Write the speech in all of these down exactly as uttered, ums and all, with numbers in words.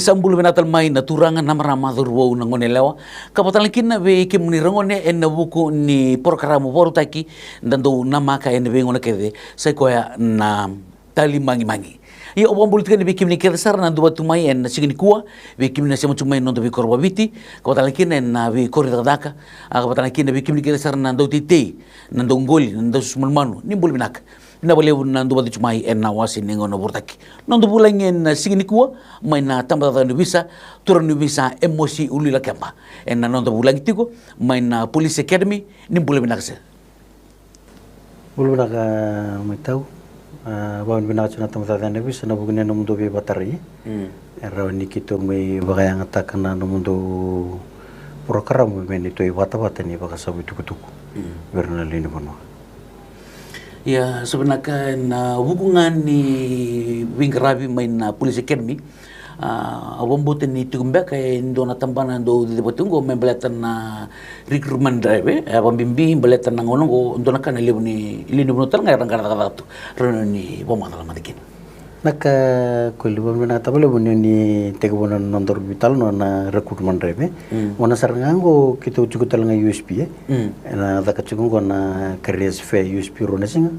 Sa bula vinaka tale mai na turaga, na marama, cauravou, na gone yalewa, ka vata tale kina vei kemuni ragone ena vuku ni porokaramu vakarautaki da dau namaka ena veigauna kece, sa i koya na tali magimagi. Ia au vakabula tiko yani vei kemuni kece sara na dau vata tu mai ena siga nikua, vei kemuni na sema tu mai ena noda veikoro vakaviti, ka vata tale kina ena veikoro cakacaka, a ka vata tale kina vei kemuni kece sara na dau teitei, na dau qoli, na dau susu manumanu, ni bula vinaka. Vinaka vakalevu na dau vata tu mai ena wase ni gauna vakarautaki. Noda vulagi ena siga nikua mai na tabacakacaka ni ovisa, turaga ni ovisa Emosi Uluilakeba. Ena noda vulagi tiko mai na Police Academy, ni bula vinaka sir. Bula vinaka mai tau. A, vakavinavinaka tiko na tabacakacaka ni ovisa ena vuku ni nomudou veivakatarai. E rawa ni keitou mai vakayagataka na nomudou porokaramu me neitou ivatavata ni vakasavu itukutuku vei ira na lewe ni vanua. Ia, sa vinaka, ena vuku ga ni veiqaravi mai na Police Academy, a, au vakabauta ni tiko beka e dua na tabana dau cicivaka tiko oqo me baleta na recruitment drive, e, a vakabibi baleta na gauna oqo, dua na ka na levu ni, lewe ni vanua tale ga era qara cakacaka tu, rawa ni vakamacala mada kina. Na ka ko levu vinaka tale vakalevu ni, ni tekivu na nodaru veitalanoa na recruitment drive, e. Gauna sara ga oqo keitou tiko tale ga i U S P, e. Ena caka tiko oqo na careers fair U S P rua na siga.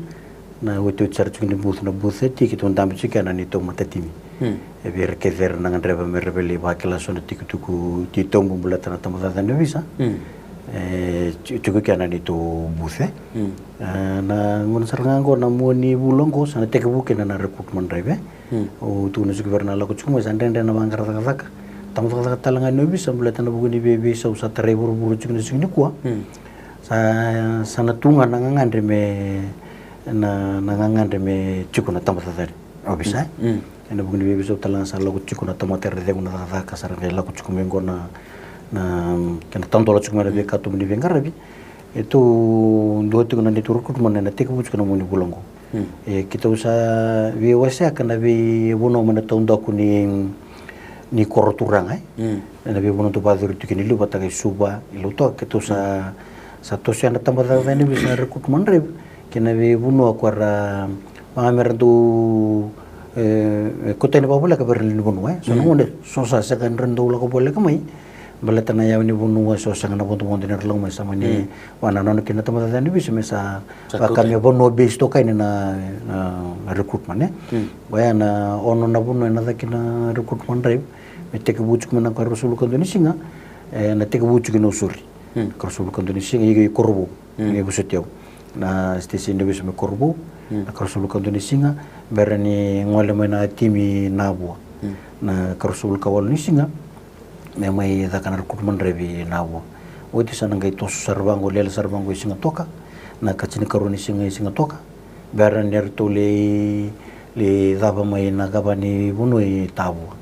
Na otioti sara tiko ni booth, na booth e ti keitou dabe tiko kina na neitou matatimi. E vei ira kece era na gadreva me ra via lai vakila so na tiki tuku titobu baleta na tabacakacaka ni ovisa. E ti, tiko kina na neitou booth, e. E, na gauna sara ga oqo na mua ni vula oqo sa na tekivu kina na recruitment drive, e. Au tukuna tiko vei ira na lako tiko mai, sa dredre na vaqara cakacaka, tabacakacaka tale ga ni ovisa baleta na vuku ni veiveisau sa tarai vuravura tiko na siga nikua. Sa, sa na tu ga na gagadre me, na, na gagadre me tiko na tabacakacaka ni ovisa, e. Ena vuku ni veiveisau tale ga sa lako tiko, na tamata era cegu na cakacaka sa ra qai lako tiko mai oqo na, na kena tadola tiko mai na veikatuba ni veiqaravi. E tu dua tiko na neitou recruitment ena tekivu tiko na mua ni vula oqo. E keitou sa veiwaseaka na veivanua mai na taudaku ni, ni koro turaga, e. Ena veivanua dau vakayacori tiko kina i liu vata kei Suva, i Lautoka, keitou sa, sa tosoya na tabacakacaka ni ovisa na recruitment drive kei na veivanua ko era vaka me ra dau, e, e, kauta yani vakavoleka vei ira na lewe ni vanua, e. So na gauna so sa sega ni ra dau lako voleka mai baleta na yawa ni vanua, so sega na vodovodo ni ra lako mai, sa mani vaka na nona kina na tabacakacaka ni ovisa me sa vaka me vanua based toka yani na, na, na recruitment, e. Vaya na ono na vanua ena caka kina na recruitment drive, me tekivu tiko mai na ikaruasagavulu ka dua ni siga, e, na tekivu tiko i Nausori. Ikaruasagavulu ka dua ni siga i, i Korovou. Ni vosoti au. Na station ni ovisa mai Korovou, na ikaruasagavulu ka dua ni siga, bera ni gole mai na timi i Navua. Na ikaruasagavulu ka walu ni siga, me mai caka na recruitment drive i Navua. Oti sa na qai toso sara vaqo, lele sara vaqo i Sigatoka, na ikatinikarua ni siga i Sigatoka, bera ni ratou lai, lai cava mai na ikava ni vanua i Tavua.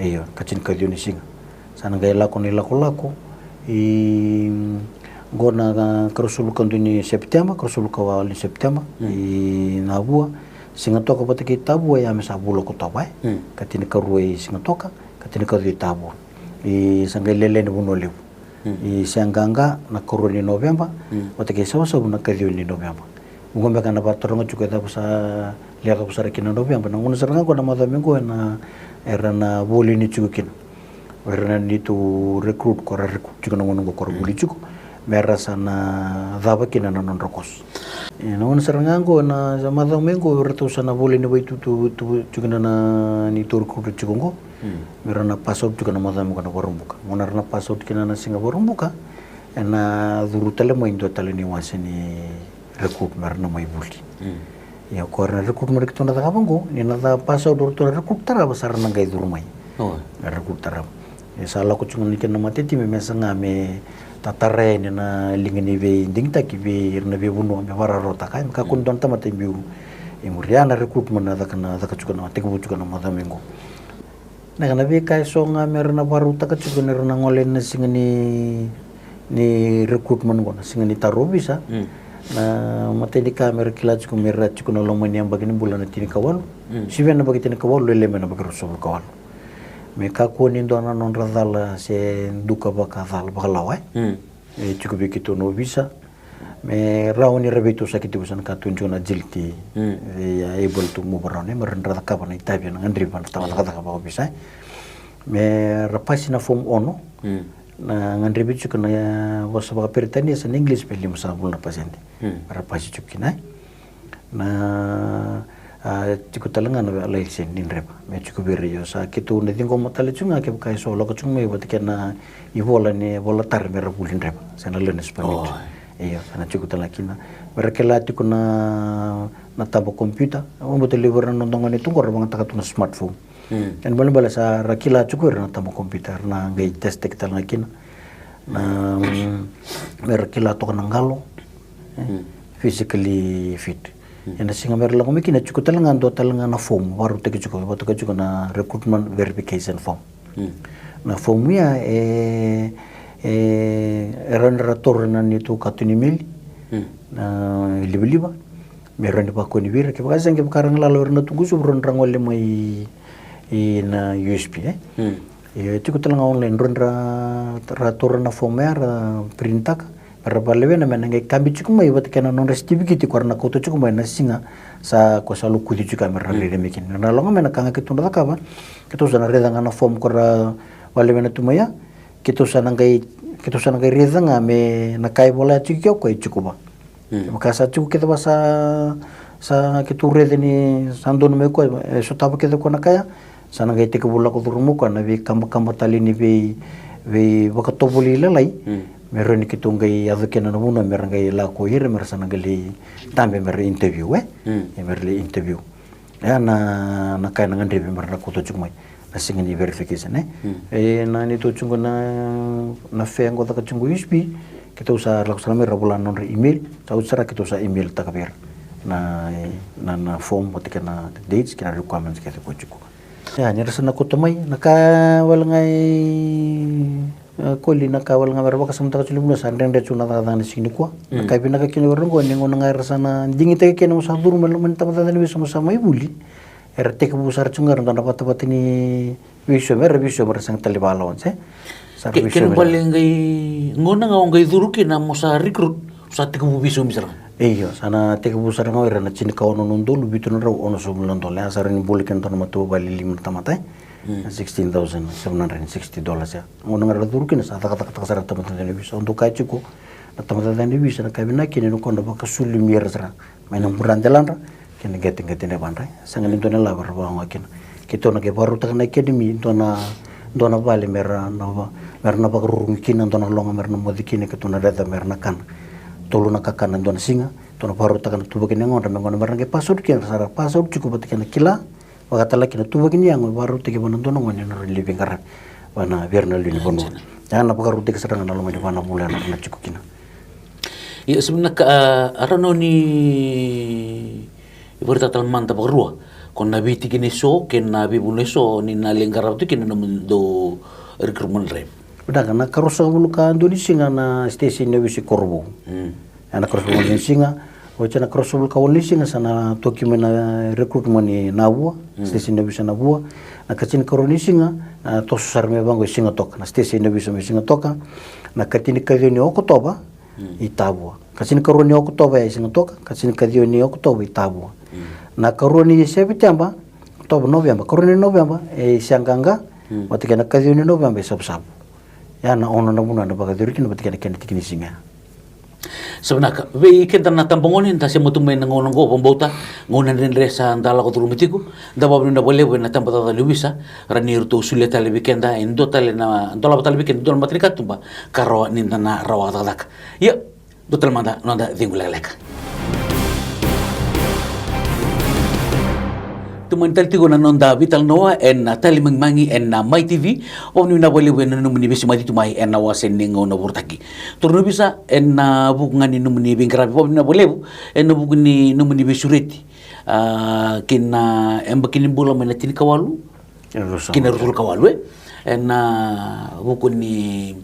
Io, ikatini ka ciwa ni siga. Sa na qai lako na ilakolako i, qo na ikaruasagavulu ka dua ni Sepiteba, ikaruasagavulu ka walu ni Sepiteba i Navua. Sigatoka vata kei Tavua, ia me sa vula ko Tavua, e. Ikatinikarua i Sigatoka, ikatinikarua i Tavua. I sa qai lele ni vanua levu. I Seaqaqa na ikarua ni Noveba vata kei Savusavu na ikaciwa ni Noveba. Vuqa beka na vakataroga tiko e cava sa, le cava sara kina na Noveba. Na gauna sara ga qo na macawa mai qo ena, era na volini tiko kina o ira na neitou recruit ko ra recruit tiko na gauna qo ko ra vuli tiko, me ra sa na cava kina na nodra course. E, na gauna sara ga qo na macawa mai qo eratou sa na volini vakaitutu tiko na, na neitou recruit tiko qo. Me ra na pass out tiko na macawa mai qo na Vakaraubuka. Gauna ra na pass out kina na siga Vakaraubuka, ena curu tale mai dua tale ni wase ni recruit me ra na mai vuli. Ia ko ira na recruit me ra keitou na cakava qo, ni na ca pass out o ratou na recruit tarava sa ra na qai curu mai. Me ra recruit tarava. E sa lako tiko na kena matatimi me saga me tatara yani na liga ni veidigitaki vei ira na veivanua me vakarautaka, e, me kakua ni dua na tamata e biu e muria na recruitment na caka, na caka tiko na, tekivu tiko na macawa mai qo. Na ka na veika eso ga me ra na vakarautaka tiko ni ra na gole na siga ni, ni recruitment qo, na siga ni taro visa. Na imatai ni ka me ra kila tiko me ra tiko na loma ni yabaki ni bula na tinikawalu. Sivia na yabaki tinikawalu, lele mai na yabaki ruasagavulu ka walu. Me kakua ni dua na nodra cala se duka vakacala, vakalawa, e. E tiko vei keitou na ovisa me rawa ni ra veitosoyaki tiko, sa na ka tu tiko na agility. They are able to move around, e, me ra na cakava na itavi ena gadrevi na tabacakacaka vakaovisa, e. Me ra pasi na form ono. Na gadrevi tiko na vosa vakaperitania se na English me lima sagavulu na pasede. Me ra pasi tiko kina. Na a tiko tale ga na license ni dreva me tiko vei ira. Io, sa keitou na ciqoma tale tiko ga kevaka e so lako tiko mai vata kei na ivola ni vola tara me ra vuli dreva se na learner's permit. Io, sa na tiko tale ga kina me ra kila tiko na na taba computer. Au bau tale vei ira na noda gone tu qo ra vagataka tu na smartphone. Kena ibalebale sa ra kila tiko ira na taba computer, ra na qai test-taki tale ga kina na me ra kila toka na qalo, physically fit. Ena siga me ra lako mai kina tiko tale ga dua tale ga na form vakarautaki tiko, vakatoka tiko na recruitment verification form. Na form ia e e rawa ni ra taura na neitou kato ni meli na livaliva. Me rawa ni vakoni vei ira kevaka sa qai vaka ra galala o ira na tukusuvu ra na gole mai i na U S P e. Io, e tiko tale ga online, rawa ni ra taura na form ya ra print-taka me ra vakalewena me na qai kabi tiko mai vata kei na nodra sitivikiti ko ra na kauta tiko mai na siga sa ko sa lokuci tiko ya me ra raica mai kina. Na loma me na ka ga keitou na cakava, keitou sa na raica ga na form ko ra vakalewena tu mai ya. Keitou sa na qai keitou sa na qai raica ga me na ka e vola ya tiko ke o koya e tiko va. Vaka sa tiko kece va sa sa keitou raica ni sa donu mai koya e sotava kece koya na ka ya. Sa na qai tekivu lako curuma koya na veikabakaba tale ni vei veivakatovolei lalai. Me rawa ni keitou qai yaco kina na vanua me ra qai lako ira me ra sa na qai lai tabe me ra interview e. Me ra lai interview. Ia na na ka e na gadrevi me ra na kauta tiko mai na siga ni verification e. E na neitou tiko na na fare qo caka tiko U S P. Keitou sa lako sara mai ra vola na nodra email, sa oti sara keitou sa email-taka vei ira na na na form vata kei na dates kei na requirements kece ko tiko. Ia ni ra sa na kauta mai na ka wale ga e E, koli na ka wale ga me ra vakasamataka tiko levu na sa dredre tiko na cakacaka na siga nikua. Na ka e vinaka kina o ira oqo ni gauna ga era sa na digitaki kina mo sa curu mai loma ni tabacakacaka ni veisau mo sa mai vuli. Era tekivu sara tiko ga era dua na vatavata ni veisau me ra veisau me ra sega tale ni vakalawani se. Sa ra veisau me ra. Kena ibalebale qai gauna ga o qai curu kina mo sa recruit, sa tekivu veisaumi sara ga. Io, sa na tekivu sara ga o ira na tinikaono na udolu vitu na drau onosagavulu na dola. Ya sa rawa ni bula kina dua na matavuvale lima na tamata e. Na sixteen thousand seven hundred and sixty dollars ya. Gauna ga ra curu kina sa cakacakataka sara na tabacakacaka ni veisau. Au dau kaya tiko na tabacakacaka ni veisau na ka vinaka kina ni o koya na vakasulumi ira sara mai na bura deladra kei na qeteqete ni yavadra. Sega ni dua na ilavo era vakaoga kina. Keitou na qai vakarautaka na academy dua na dua na vale me ra na va me ra na vakarurugi kina, dua na loga me ra na moce kina, keitou na raica me ra na kana. Tolu na kakana dua na siga. Keitou na vakarautaka na tuvaki ni yagodra me gona me ra na qai pass out kina, ra sa ra pass out tiko vata kei na kila. Vakatale kina tuvaki ni yago e vakarautaki vua na dua na gone ena rawa ni lai veiqaravi vua na vei ira na lewe ni vanua. Ya na vakarautaki sara ga na loma ni va na vula ena rawa na tiko kina. Ia, sa vinaka, a, a rawa ni ivakaraitaka tale mada vakarua ko na veitikina eso kei na veivanua eso ni na lai qarava tu kina na nomudou recruitment drive. Vinaka, na karua sagavulu ka dua ni siga na station ni ovisa i Korovou. Ena karua sagavulu ni siga, oti ena karua sagavulu ka walu ni siga sa na toki mai na recruitment ni Navua, station ni ovisa Navua. Na katinikarua ni siga na toso sara mai vaqo i Sigatoka, na station ni ovisa mai Sigatoka. Na katinikaciwa ni Okotova i Tavua. Katinikarua ni Okotova ya i Sigatoka, katinikaciwa ni Okotova i Tavua. Na karua ni Sepiteba, Okotova, Noveba, karua ni Noveba e Siaqaqa, vata kei na kaciwa ni Noveba e Savusavu. Ya na ono na vanua na vakacuru kina vata kei na kena tiki ni siga. Sa vinaka, vei keda na tabagone da sema tu mai na gauna oqo, vakabauta gauna dredre sa da lako curuma tiko. Da vakavinavinaka vakalevu ena tabacakacaka ni ovisa, rawa ni ratou solia tale vei keda e dua tale na, dolava tale vei keda e dua na matanikatuba ka rawa ni da na rawa cakacaka. Ia, dua tale mada na noda cegu lekaleka. Tomani tale tiko na noda veitalanoa ena Tali Magimagi ena Mai T V. Vakavinavinaka vakalevu ena nomuni veisemati tu mai ena wase ni gauna vakarautaki. Turaga ni ovisa, ena vuku ga ni nomuni veiqaravi, vakavinavinaka vakalevu ena vuku ni nomuni veisureti, a, ki na yabaki ni bula mai na tinikawalu ki na ruasagavulu ka walu, e. Ena vuku ni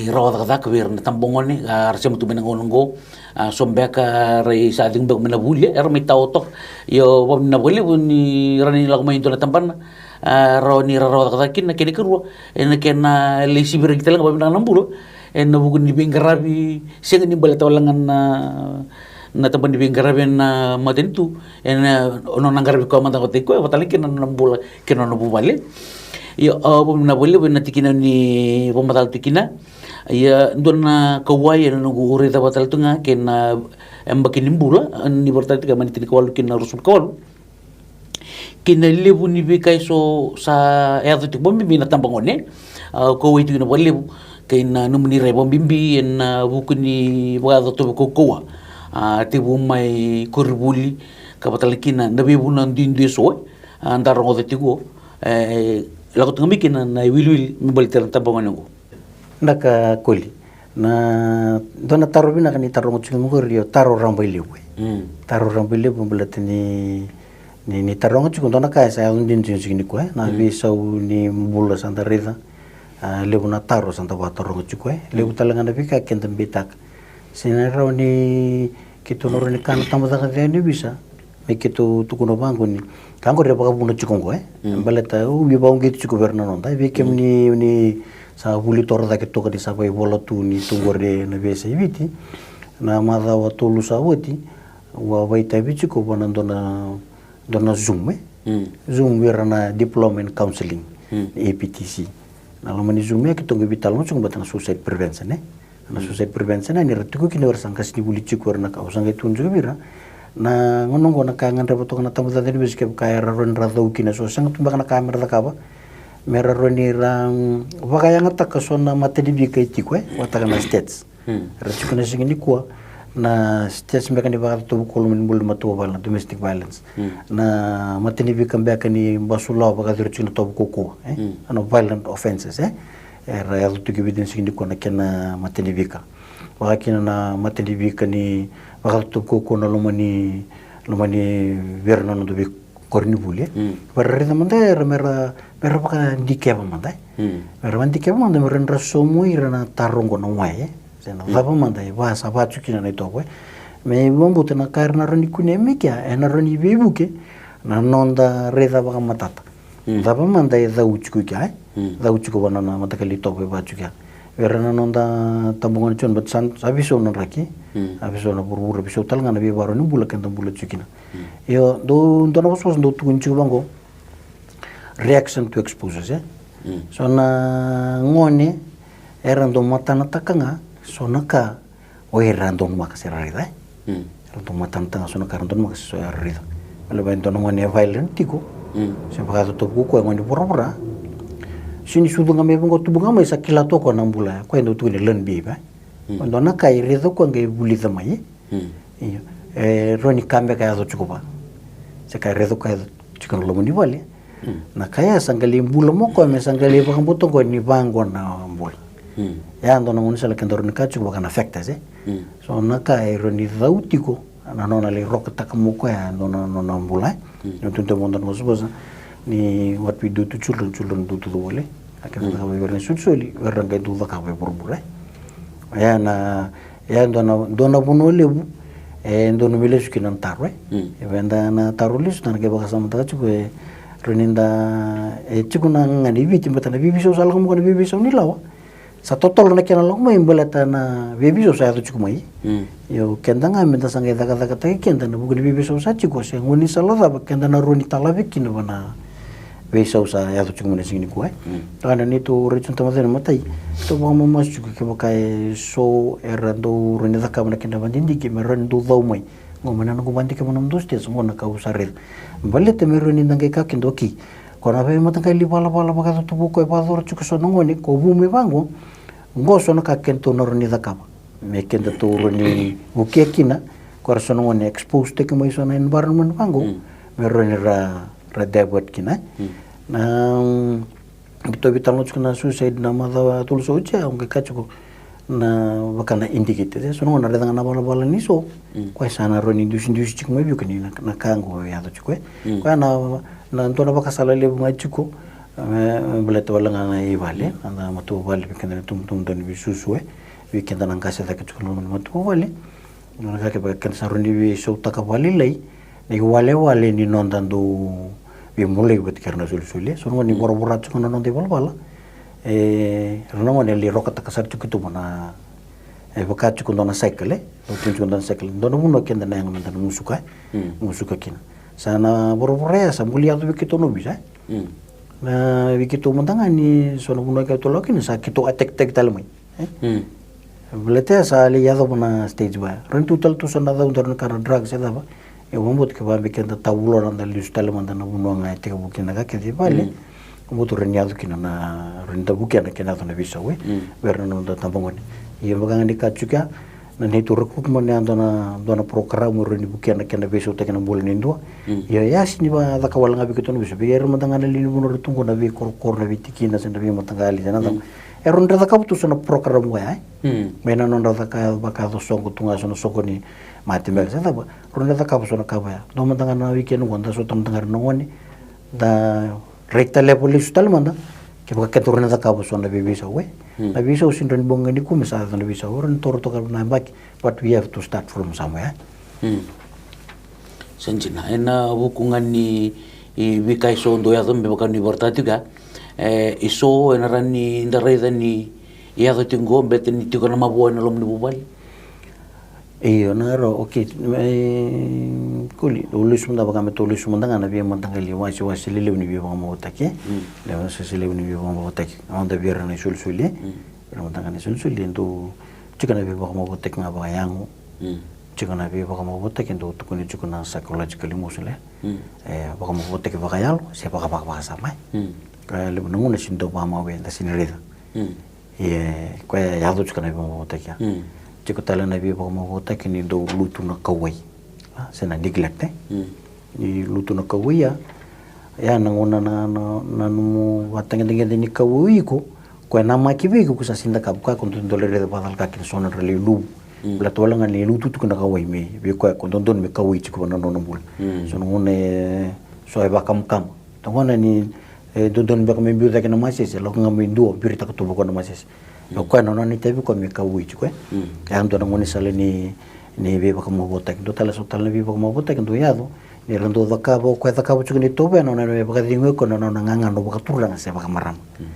rawa cakacaka vei ira na tabagone, a, ra sema tu mai na gauna oqo. A, so beka ra sa cegu beka mai na vuli, era mai tao toka. Io, vakavinavinaka vakalevu ni rawa ni lako mai e dua na tabana, a, rawa ni ra rawa cakacaka kina. Na kena ikarua, ena kena lai siviraki tale ga vakavinaka na bula ena vuku ni veiqaravi, sega ni baleta wale ga na na tabana ni veiqaravi ena matanitu, ena nona qaravi koya mada vata kei koya, vata tale kei na nona bula kei na nona vuvale. Ia, a, vau na vakalevu ena tikina ni vakamacala tu kina. Ia, dua na kauwai ena noqu raica vata tale tu ga kei na yabaki ni bula, ni vakatakila tiko mai na tinikawalu kei na ruasagavulu ka walu. Kei na levu ni veika eso sa yaco tiko vakabibi na tabagone, a, kauwai tiko kina vakalevu kei na nomuni rai vakabibi ena vuku ni vakayaco tauvi kaukauwa, a, tekivu mai koronivuli ka vata tale kina na veivuna duidui eso, e, a, da rogoca tiko, e, lako tu ga mai kina na iwiliwili me baleti ira na tabagone oqo. Vinaka Koli. Na dua na taro vinaka ni taroga tiko mai qori, io, taro rabailevu, e. Mm. Taro rabailevu baleta ni, ni, ni taroga tiko dua na ka e sa yaco dina tiko nikua, e. Na, mm, veisau ni bula sa da raica, a, levu na taro sa da vakataroga tiko, e. Levu, mm, tale ga na veika keda beitaka. Se na rawa ni keitou na rawa ni kana tabacakacaka ni ovisa. Me keitou tukuna vaqo ni ka qori e vakavuna tiko qo, e. Mm. Baleta au veivakauqeti tiko vei ira na noda, e, vei kemuni, mm, ni sa vuli toro cake toka ni sa vakaivola tu ni tu qori ena veiyasai Viti. Na macawa tolu sa oti, au a vakaitavi tiko vua na dua na, dua na Zoom, e. Mm. Zoom vei ira na Diploma in Counselling, mm, A P T C. Na loma ni Zoom ya keitou qai veitalanoa tiko baleta na suicide prevention, e. Na, mm, suicide prevention, e, ni ra tiko kina, era sa qasenivuli tiko, era na ka, au sa qai tukuna tiko vei ira. Na gauna oqo na ka e gadreva toka na tabacakacaka ni ovisa, kevaka era rawa ni ra cau kina, so sega tu beka na ka me ra cakava, me ra rawa ni ra, mm, vakayagataka so na matanifika e tiko, e, vakataka na stats. Mm. Era tiko na siga nikua na stats beka ni vakayaco tauvi kaukauwa ni bula ni matavuvale, vale, na domestic violence. Mm. Na matanifika beka ni basu lawa vakayaco tiko na tauvi kaukauwa, e? Mm. Na violent offences, e? Era yaco tiko e Viti ena siga nikua na kena matanifika. Vaka kina na matanifika ni vakayaco tauvi kaukauwa na loma ni, loma ni vei ira na noda veikoronivuli, e? Mm. Vei ira raica mada era me ra, me ra vakadikeva mada, e? Mm. Me ra vakadikeva mada me ra, ra sauma ira na taro oqo na why, e? Se na, mm, cava mada e va, sa va tiko kina na itovo, e? Me vakabauta na ka era na rawa ni kunea mai kea, e na rawa ni veivuke na noda raica vakamatata. Mm. Cava mada e cau tiko i kea, e? Mm. Cau tiko vua na, na mataqali itovo e va tiko kea. Vei ira na noda tabagone tiko, but sa, sa veisau na draki. Mm. Sa veisau na vuravura, veisau tale ga na veivakarau ni bula keda bula tiko kina. Mm. Io, dou, dua na vosavosa dou tukuni tiko vaqo. Reaction to exposures, e? Mm. So na gone era dau matanataka ga so na ka o ira donumaka se ra raica, e? Mm. Era dau matanataka ga so na ka era donumaka se so era raica. Baleta e dua na gone e violent tiko, mm, se vakayaco tauvi kaukauwa, e gone vuravura. Sega ni sucu ga mai vaqo, tubu ga mai sa kila tu o koya na bula, o koya e dau tukuni learned behavior, e? Mm. E dua na ka e raica o koya qai vulica mai, e? Mm. Io. E rawa ni ka beka e yaco tiko vua, se ka e raica o koya e yaco tiko na loma ni vale. Mm. Na ka ya sa qai lai bula mai o koya, me sa qai lai vakabauta o koya ni vaqo na bula. Mm. Ya dua na gaunisala keda rawa ni kaya tiko vaka na factors, e? Mm. So na ka e rawa ni cau tiko, na nona lai rokataka mai o koya e dua na nona bula, e? Mm. Ni tukuna tiko mai dua na vosavosa ni what we do to children, children do to the world, e? A kena, mm, cakava vei ira na isolisoli, o ira qai dau cakava e vuravura, e? Ya na Ia, dua na, dua na vanua levu e dodonu me lesu kina na taro, e. Mm. E vei da na taro lesu, da na qai vakasamataka tiko, e rawa ni da, e tiko na gagadre e Viti, baleta na veiveisau sa lako mai, na veiveisau ni lawa. Sa totolo na kena lako mai baleta na veiveisau sa yaco tiko mai. Mm. Io, keda ga me da sa qai cakacakataki keda ena vuku ni veiveisau sa tiko, se gaunisala cava keda na rawa ni talave kina vua na veisau sa yaco tiko mai na siga nikua, e? Mm. Ena neitou rai tiko na tamata ena imatai, tou vakamamasu tiko kevaka e so era dau rawa ni cakava na kena vakadidike me rawa ni dau cau mai. Qo mai na noqu vakadikeva na nomudou stats, qo na ka au sa raica. Baleta me rawa ni da qai kaya kina, okay, ko na veimataqali valavala vakayaco tauvi kaukauwa e vakayacora tiko so na gone, ko vu mai vaqo, qo so na ka kedatou na rawa ni cakava me kedatou rawa ni vukea kina ko ira so na gone e expose taki mai so na environment vaqo, mm, me rawa ni ra, ra divert kina. Mm. Na, mm, keitou veitalanoa tiko na suicide na macawa tolu sa oti ya, au qai kaya tiko na vaka na indicators, e? So na gone na raica ga na valavala ni so, mm, koya sa na rawa ni dusidusi tiko mai vei koya ni na, na ka qo e yaco tiko, e? Mm. Koya na, na dua na vakasala levu ga tiko, e, me baleta wale ga na ivale, mm, na matavuvale, vei keda na itubutubu, dau ni veisusu, e? Vei keda na qase cake tiko na loma ni matavuvale. Na ka kevaka keda sa rawa ni veisautaka vakalailai na iwalewale ni noda dau veimaliwai vata kei ira na solisoli, e? So na gone ni, mm, voravora tiko na noda ivalavala, e, ira na gone e lai rokataka sara tiko keitou mai na, e vaka tiko dua na cycle, e? Dau tiko dua na cycle. Dua na vanua keda na yaga meda na musuka, e? Mm. Musuka kina. Sa na voravora ya sa buli yaco vei keitou na ovisa, e? Mm. Na vei keitou mada ga ni so na vanua keitou lako kina sa keitou attack-taki tale mai. E? Mm. Baleta sa lai yacova na stage vaya. Rawa ni tu tale tu so na caudaru na ka na drugs e cava. E vakabauta ke vaka beka keda tavulo na da lesu tale mada na vanua ga e tekivu kina na ka kece i vale. Mm. Vakabauta rawa ni yaco kina na, rawa ni da vukea na kena yaco na veisau e. Mm. Vei ira na noda tabagone. Ia vaka ga ni ka tiko ya, na neitou recruitment ya dua na, dua na program e rawa ni vukea na kena veisautaki na bula ni dua. Mm. Ia, ia sega ni vakacakava wale ga vei keitou na veisau. Vei ira mada ga na lewe ni vanua ra tu qo na veikorokoro, na veitikina se na veimataqali se na cava. Mm. E rawa ni ra cakava tu so na program vaya e. Mm. Mai na nodra caka, vakayaco soqo tu ga so na soqo ni mate beka se cava. Rawa ni ra cakava so na ka vaya. Dua mada ga na weekend qo da sota mada ga ira na gone. Da raica level lesu tale mada. Kevaka keda rawa ni cakava so na veiveisau e. Mm. Na veisau sega ni rawa ni bogi ga nikua me sa yaco na veisau. Rawa ni toro toka na yabaki. But we have to start from somewhere. Mm. Sa dina, ena vuku ga ni, e, veika eso dau yaco me vaka ni vakaraitaka tiko ya. E, eso ena rawa ni da raica ni yaco tiko qo, baleta ni tiko na mavoa ena loma ni vuvale. Io, na rawa, okay. E, Koli, au lesu mada vaka me tou lesu mada ga na veimataqali wasewase lelevu ni veivakamavoataki. Mm. Na wasewase lelevu ni veivakamavoataki. Au da vei ira na isolisoli. Mm. Ira mada ga na isolisoli, e dau tiko na veivakamavoataki ga vakayago. Mm. Tiko na veivakamavoataki e dau tukuni tiko na psychological, emotional. Mm. E, vakamavoataki vakayalo se vakavakavakasama e. Mm. Ka levu na gauna sega ni dau vakamawe, da sega ni raica. Mm. Ia, koya e yaco tiko na veivakamavoataki ya. Mm. Tiko tale na veivakamavoataki ni dau lutu na kauwai. A, se na neglect e. Mm. Ni lutu na kauwai ya. Ya na gauna na, na, na nomu vakatagedegede ni kauwai iko, koya namaki vei iko, ko sa sega ni cakava, koya ko dau dau lai raica vakacalaka kina so na nodra lai luvu. Mm. Baleta wale ga ni lutu tiko na kauwai me vei koya ko dodonu me kauwai tiko ena nona bula. Mm. So na gauna e so e vakamakama. Dua na gauna ni, e, dodonu beka me biu cake na masese, lako ga mai dua, biritaka tu vaka na masese. Mm. O koya na nona itavi koya me kauwai tiko e. Mm. Ka ya dua na gaunisala ni, ni veivakamavoataki. Dua tale so tale na veivakamavoataki dau yaco. Ni ra dau cakava, o koya cakava tiko na itovo ya, na nona me vakacegui koya na nona gagano vakaturaga se vakamarama. Mm.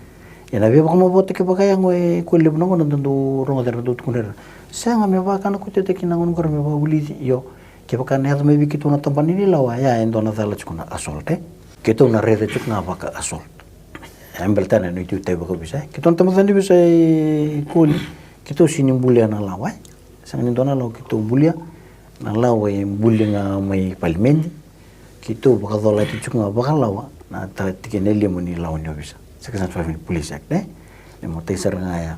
Ia na veivakamavoataki vakayago e, koya levu na gauna da dau rogoca era dau tukuna ira. Sega, me vakana koya tiko na gauna qori me vakavulici, io. Kevaka na yaco mai vei keitou na tabana ni lawa, ya e dua na cala tiko na assault e. Keitou na raica tiko ga vaka assault. E baleta na neitou itavi vakaovisa e. Keitou na tabacakacaka ni ovisa e, Koli. Keitou sega ni bulia na lawa e. Sega ni dua na lawa keitou bulia. Na lawa e buli ga mai palimedi. Keitou vakacolati tiko ga vakalawa na tikina e lima ni lawa ni ovisa. Section five ni Police Act e. Ni matai sara ga ya,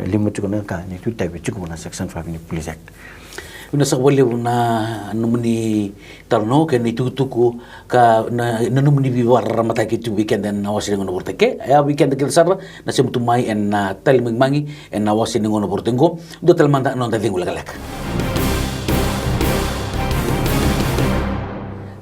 e, lima tiko na ka ni tu itavi tiko na Section five ni Police Act. Vinaka saka vakalevu na nomuni talanoa kei na itukutuku ka na, na nomuni veivakararamataki tu vei keda ena wase ni gauna vakarautaki. E a vei keda kece sara na sema tu mai ena, a, Tali Magimagi ena wase ni gauna vakarautaki qo. Dua tale mada na noda cegu lekaleka.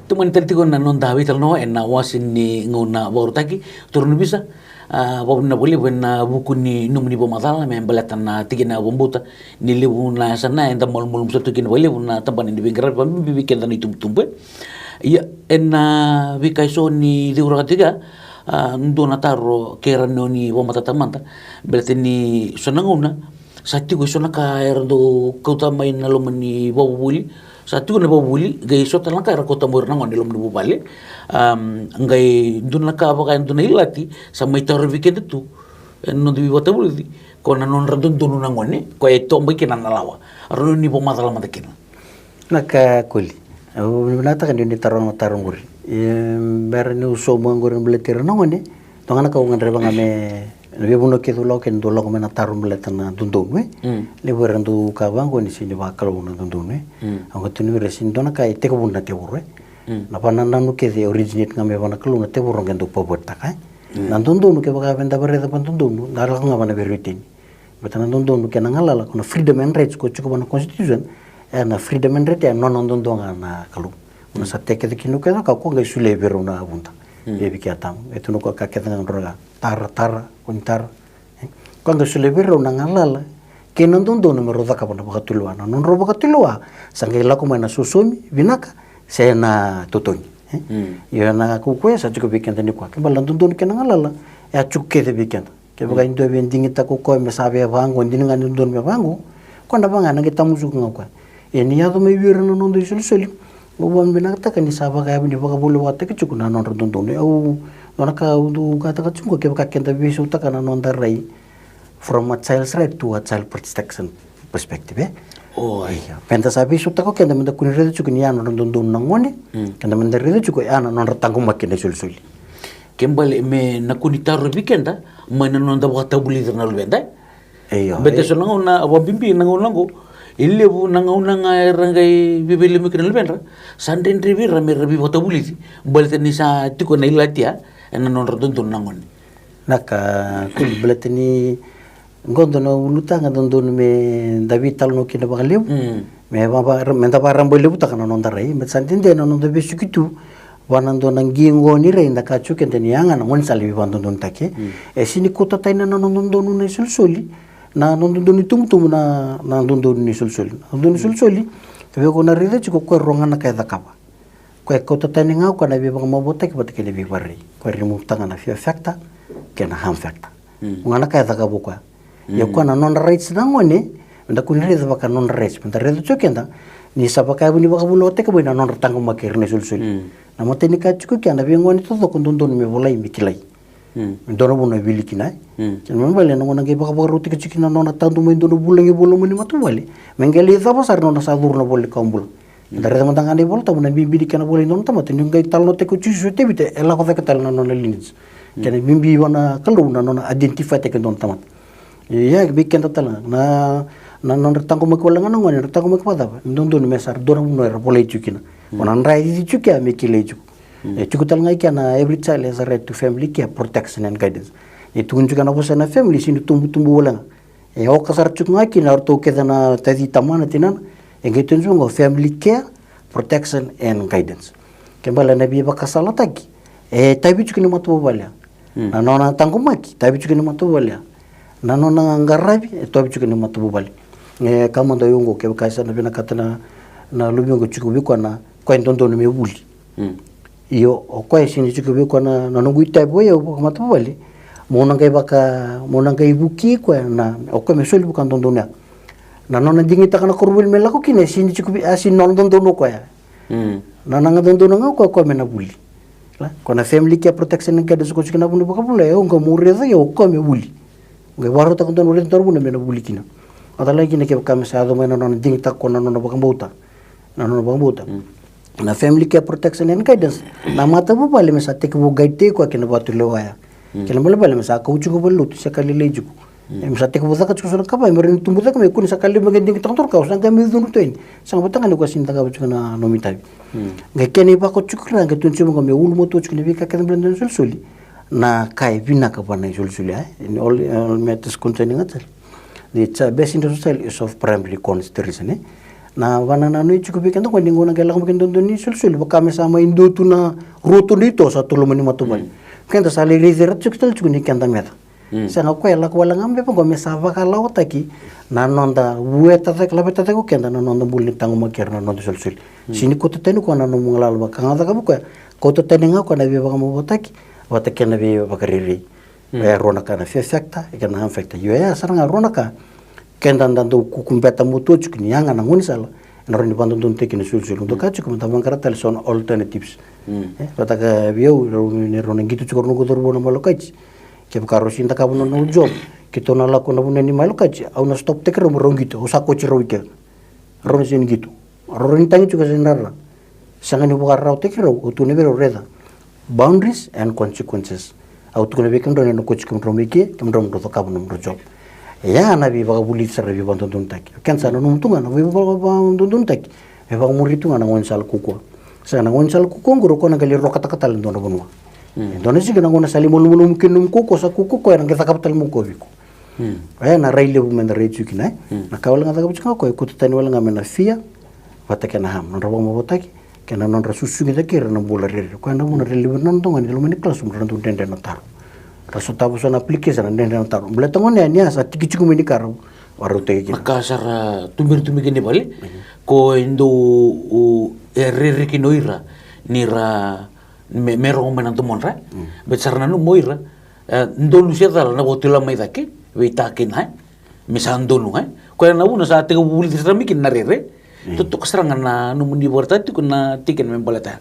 Tomani tale tiko na noda veitalanoa ena wase ni gauna vakarautaki. Turaga ni ovisa, a, vakavinavinaka vakalevu ena vuku ni nomuni vakamacala me baleta na tikina vakabauta ni levu na yasana eda malumalumu sara tu kina vakalevu na tabana ni veiqaravi, vakabibi vei keda na itubutubu e. Ia, ena veika eso ni cegu rakatika, a, dua na taro kei ira na nomuni vakamatatamata, baleta ni so na gauna sa tiko eso na ka era dau kauta mai na loma ni vakavuvuli. Sa tiko na vakavuvuli, qai so tale na ka era kauta mai ira na gone e loma ni vuvale. Am, qai dua na ka vaka e dua na ilati sa mai tarovi keda tu ena noda veivakatavulici, ko na nodra dodonu na gone, ko e toka mai kina na lawa. Rawa ni vakamacala mada kina. Na ka, Koli, au vinakataka ni ni taroga na taro qori. E, bera niu sauma qori na baleti ira na gone. Dua ga na ka au gadreva ga me, na veivanua kece au lako kina dau lako mai na taro baleta na dodonu e. Mm. Levu era dau kaya vaqo ni sega ni vakalou na dodonu e. Mm. Au qai tukuna vei ira sega ni dua na ka e tekivu na tevoro e. Mm. Na vakanananu kece e originate ga mai vua na Kalou, na tevoro qai dau pervert-taka e. Mm. Na dodonu kevaka eda via raica vakadodonu, da lako ga vua na veirautaki. Baleta na dodonu kei na galala, ko na freedom and rights ko tiko vua na constitution, e na freedom and right e nona duadua ga na Kalou. Ko na sa tekece kina o koya, ka ko qai solia vei rau na vuda. Mm. E vei keda tabu. E tukuna o koya ka kece ga drau ga, tara, tara, ko ni tara. E? Ko qai solia vei rau na galala kei na dodonu me rau cakava na vakatulewa. Na nodrau vakatulewa sa qai lako mai na sosomi vinaka se na totogi. E? Mm. Io, na ka ko koya sa tiko vei keda nikua. Ke bale na dodonu kei na galala e a tiko kece vei keda. Kevaka e dua e via digitaka o koya me sa via vaqo, dina ga ni dodonu me vaqo, ko na vaqo, na qai tamusuka ga o koya. Ia ni yaco mai vei ira na noda isolisoli, au vakavinavinakataka ni sa vakayavi ni vakavolivakataki tiko na nodra dodonu. Au Nona ka au dau kataka tiko qo, kevaka keda veisautaka na noda rai from a child's right to a child protection perspective, e? O, ai. Ia, meda sa veisautaka o keda, meda kua ni raica tiko ni ya na nodra dodonu na gone, keda meda raica tiko ya na nodra taqomaki na isolisoli. Ke bale me na kua ni tarovi keda mai na noda vakatavulici na luveda. Io, beta e so na gauna, a vakabibi na gauna oqo, e levu na gauna ga era qai veivailemi kina na luvedra, sa dredre vei ira me ra veivakatavulici, baleta ni sa tiko na ilatia ena nodra dodonu na gone. Na ka kuli baleta ni qo dua na ulutaga dodonu me da veitalanoa kina vakalevu. Me vava, me da vakarabailavutaka na noda rai, me sa dede na noda vesuki tu vua na dua na qiqo ni rai da kaya tiko keda ni yaga na gaunisala veivakadodonutaki. E sega ni kauta tani na nona dodonu na isolisoli, na nona dodonu ni tubutubu na, na dodonu ni isolisoli. Na dodonu ni isolisoli, vei ko na raica tiko ko e rogo na ka e cakava. Ko e kauta tani ga o koya na veivakamavoataki vata kei na veivakarerei. Ko e remove taka na fear factor kei na harm factor. O ga na ka e cakava o koya. Ia o koya na nodra rights na gone, meda kua ni raica vaka nodra rights, meda raica tiko keda ni sa vakayavu ni vakavolivolitaki mai na nodra taqomaki ira na isolisoli. Na matai ni ka tiko kea na veigone taucoko dodonu me volai me kilai. Me dua na vanua e wili kina, e? Kena ibalebale na gauna qai vakavakarautaki tiko kina na nona tadu mai dua na vulagi e vula mai ni matavuvale, me qai lai cava sara na nona sa curu na ivola ni kawa bula. Da raica mada ga na iVolatabu na bibi ni kena volai na nona tamata, ni qai talanoataki o Jisu o Tevita, e lako cake tale na nona lineage. Kena bibi vua na Kalou na nona identify taki e dua na tamata. Ia vei keda tale ga na, na nodra taqomaki wale ga na gone, nodra taqomaki vakacava, e dodonu me sa dua na vanua era volai tiko kina. O na dra e cici tiko kea me kilai tiko. E tiko tale ga i kea na every child has a right to family care, protection and guidance. E tukuni tiko na vosa na family, sega ni tubutubu wale ga. E oka sara tiko ga kina o ratou kece na taci tamana tinana. E qai tukuni tiko ga family care, protection and guidance. Ke bale na veivakasalataki e tavi tiko ni matavuvale. Na nona taqomaki tavi tiko ni matavuvale. Na nona qaravi e tavi tiko ni matavuvale. E ka mada oqo, kevaka e sa na vinakata na, na luve oqo tiko vei koya na, koya e dodonu me vuli. Io, o koya e sega ni tiko vei koya na, na noqu itavi o yau vakamatavuvale. Mo na qai vaka, mo na qai vuki koya na, o koya me soli vakadodonu ya. Na nona digitaka na koronivuli me lako kina e sega ni tiko vei, a sega ni nona dodonu o koya. Na nona ga dodonu ga o koya, o koya me na vuli. Koya na family care, protection and guidance, ko tiko na vanua vakavula, e o qai mo raica o koya me vuli. Qai vakarautaka dua na raica dua na vanua me na vuli kina. Vata laki kina kevaka me sa yaco mai na nona digitaka koya na nona vakabauta. Na nona vakabauta. Na family care, protection and guidance, na matavuvale me sa tekivu guide tiko koya kina vakatulewa ya. Kena ibalebale me sa kau tiko valenilotu se ka lailai tiko. E me sa tekivu caka tiko so na ka vaka me rawa ni tubu cake mai, kua ni sa ka levu me qai digitaka dua na ka o sa qai mai cudru tu yani. Sega, vata ga ni koya sega ni cakava tiko na nomu itavi. Qai kena ivako tiko ira, qai tukuni tiko vaqo me ulumatua tiko na veika kece baleta na isolisoli. Na ka e vinaka vua na isolisoli, e? In all, all matters concerning a child, the chi-, best interest of child is of primary consideration, e? Na vakanananu e tiko vei keda qo ni gauna qai lako mai kina dodonu ni isolisoli, vaka me sa mai dua tu na rua tu na ito sa tu loma ni matavuvale. Keda sa lai raici ira tiko tale tiko ni keda meca. Sega, o koya e lako wale ga mai vaqo me sa vakalawataki na noda vueta cake, laveta cake o keda na noda bula ni taqomaki ira na noda isolisoli. Sega ni kauta tani o koya na nomu galala vaka ga cakava o koya. Kauta tani ga o koya na veivakamavoataki vata kei na veivakarerei. E rua na ka na fear factor kei na harm factor. Io, e ya sara ga rua na ka keda da dau kukubeta matua tiko ni yaga na gaunisala ena rawa ni vakadodonutaki na isolisoli. Dua ka tiko me da vaqara tale so na alternatives. E vata ka vei au, rau, ni rau na qito tiko rau noqu cauravou na Milo Kaji. Kevaka rau sega ni cakava na nona job, keitou na lako na vanua ni Milo Kaji, au na stop taki rau me rau qito, au sa kauti rau i ke. Rau na sega ni qito. Rau na tagi tiko, sega ni rara. Sega ni vakararawataki rau, au tukuna vei rau, raica. Boundaries and consequences. Au tukuna vei kemudrau ni na kauti kemudrau mai ke, kemudrau mo drau cakava na nomudrau job. Ya na veivakavulici sara, veivakadodonutaki. Kena sa nanuma tu ga na veivakadodonutaki, me vakamuri tu ga na gaunisala kaukauwa. Sega, na gaunisala kaukauwa qori o koya na qai lai rokataka tale e dua na vanua. E dua na siga na gauna sa lai malumalumu kina nomu kaukauwa, sa kaukauwa o koya, ena qai cakava tale mai o koya vei iko. Oya na rai levu me da rai tiko kina, e? Na ka wale ga cakava tiko ga o koya e kauta tani wale ga mai na fear vata kei na harm, nodra vakamavoataki kei na nodra susugi cake ira na bula rerere. Koya na vuna e levu na noda gone e loma ni classroom ra dau dredre na taro. Ra sotava so na application, ra dredre na taro. Baleta gone ya ni a sa tiki tiko mai ni ka ra vakarautaki kina. Na ka sa ra tuberi tu mai kina i vale, ko e dau, e rereki o ira ni ra me, me rogo mai na domodra. Baleta sa ra nanuma o ira, e, donu se cala na vakatulewa mai cake vei ta kei na, e, me sa donu, e. Koya na vuna sa tekivu vulici sara mai kina na rere. Totoka sara ga na nomuni vakaraitaka tiko na tikina me baleta ya.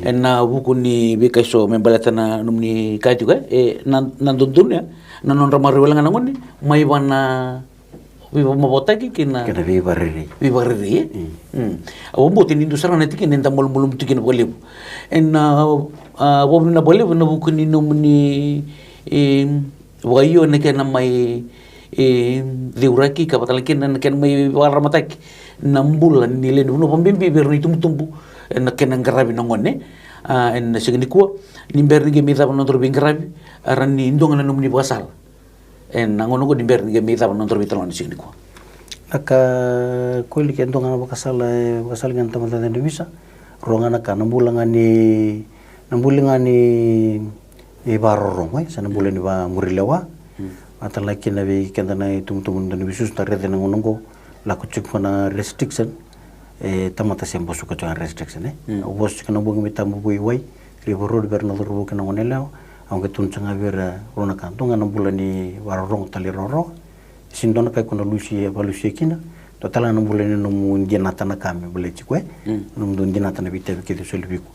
Ena vuku ni veika eso me baleta na nomuni kaya tiko, e, na, na dodonu ya na nodra maroroi wale ga na gone mai vua na veivamavoataki kei na, kei na veivarerei. Veivarerei, e? Mm. Au vakabauta ni dua sara na tikina eda malumalumu tiko kina vakalevu. Ena, a, vakavinavinaka vakalevu ena vuku ni nomuni, e, vakaio ena kena mai, e, ceuraki ka vaka tale kina na kena mai vakararamataki na bula ni lewe ni vanua, vakabibi vei ira na itubutubu ena kena qaravi na gone. A, ena siga nikua, ni bera ni qai mai cava na nodaru veiqaravi, a, rawa ni dua ga na nomuni vakasala ena gauna oqo ni bera ni qai mai cava na nodaru veitalanoa ena siga nikua. Na ka, koli ke dua ga na vakasala, e, vakasala ga na tamata cakacaka ni ovisa, rua ga na ka, na bula ga ni, na bula ga ni, ni vakarorogo, e, se na bula ni vakamuri lewa. Mm. Vaka tale ga kina vei keda na itubutubu ni dau ni veisusu, da raica na gauna oqo, lako tiko na restriction, e, tamata se basuka tiko na restriction, e. Mm. Au vosa tiko na bogi mai Tabu, Viti, River Road, vei ira na cauravou kei na goneyalewa, au qai tukuna tiko ga vei ira, rua na ka, dua ga na bula ni vakarorogo, talairawarawa. Sega ni dua na ka iko na lusia, vakalusia kina. Dua tale ga na bula ni nomu dinata na ka me baleti iko, e. Mm. Nomudou dinata na veitavi kece e soli vei iko.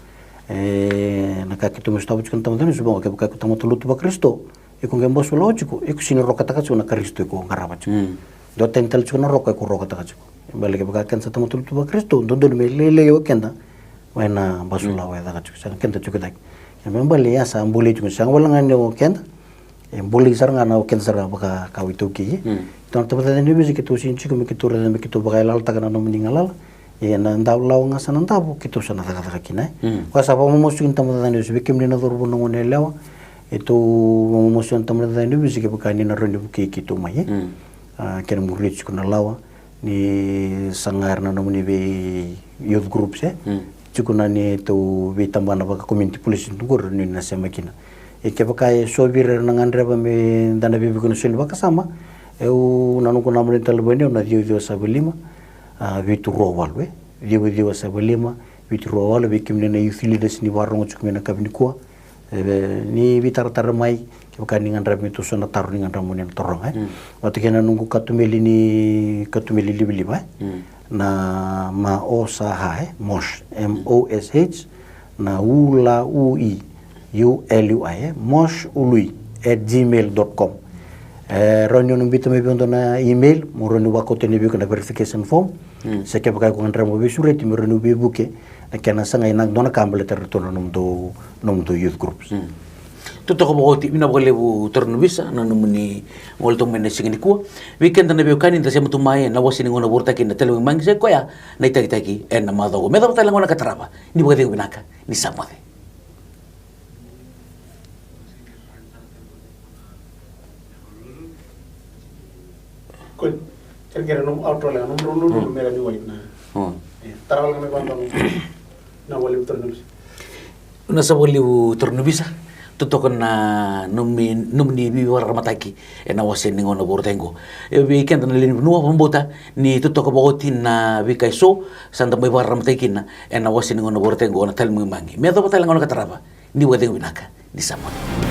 E, na ka keitou mai sotava tiko na tamata ni ovisa, kevaka iko tamata lotu vaKarisito, iko qai basu lawa tiko, iko sega ni rokataka tiko na Karisito iko qarava tiko. Mm. Duatani tale tiko na roka iko rokataka tiko. Baleta kevaka keda sa tamata lotu vaKarisito, dodonu me lailai o keda mai na basu, mm, lawa e caka tiko, sega keda tiko cake. E me baleta ya sa bolei tiko, sega wale ga ni o keda, e bolei sara ga na o keda sara vaka, ka o iTaukei. Mm. Tou na tamata cakacaka ni ovisa, keitou sega ni tiko me keitou raica me keitou vakayaloyalataka na nomuni galala. Ia na dau lawa ga sa na davo, keitou sa na cakacaka kina, e. Mm. Koya sa vakamamasu tiko na tamata cakacaka ni ovisa vei kemuni na cauravou, na goneyalewa. Keitou vakamamasu tiko na tamata cakacaka ni ovisa kevaka ni na rawa ni vukei keitou mai, e. Mm. A, kena muria tiko na lawa ni saga ira na nomuni vei youth groups, e. Mm. Tiko na neitou veitabana vaka community policing tu qori, ni na sema kina. E kevaka e so vei ira era na gadreva me da na veivuke ena soli vakasama, au na noqu naba ni talevoni au na ciwa ciwa saiva lima, a, vitu rua walu, e. Ciwa ciwa saiva lima, vitu rua walu, vei kemuni na youth leaders ni vakarorogo tiko mai ena yakavi nikua. E, ni veitaratara mai, kevaka ni gadreva me tou so na taro ni gadreva mo ni na taroga, e. Mm. Vata kei na noqu katumeli ni, katumeli livaliva, e. Mm. Na M O S H, e, Mosh, M O S H, na U L A U I, U L U I, e, Mosh Ului at gmail dot com. E, rawa ni o na biuta mai vei au e dua na email, mo rawa ni vakauta yani vei iko na verification form. Mm. Se kevaka iko gadreva mo veisureti me rawa ni veivuke, na kena sagai na dua na ka baleta iratou na nomudou, nomudou youth groups. Mm. Totoka vakaoti, vinaka vakalevu turaga ni ovisa na nomuni gole tu mai ena siga nikua. Vei keda na veiwekani, da sema tu mai ena wase ni gauna vorotaki na Tali Magimagi, sa i koya na itakitaki ena macawa oqo. Me yacova tale na gauna ka tarava, ni vakacegu vinaka, ni sa moce. Ko, kere, kere, nomu outro leqa, nomu rau lulu, mm, me ra ni wai na. Mm. E, tara wale ga mai vaqo. Na wale turaga ni ovisa. Na sa wale turaga ni ovisa. Totoka na nomuni, nomuni veivakararamataki ena wase ni gauna vorotaki qo. E, vei keda na lewe ni vanua, vakabauta ni totoka vakaoti na veika eso sa da mai vakararamataki kina ena wase ni gauna vorotaki qo na Tali Magimagi. Me yacova tale na gauna ka tarava, ni vakacegu vinaka, ni sa moce.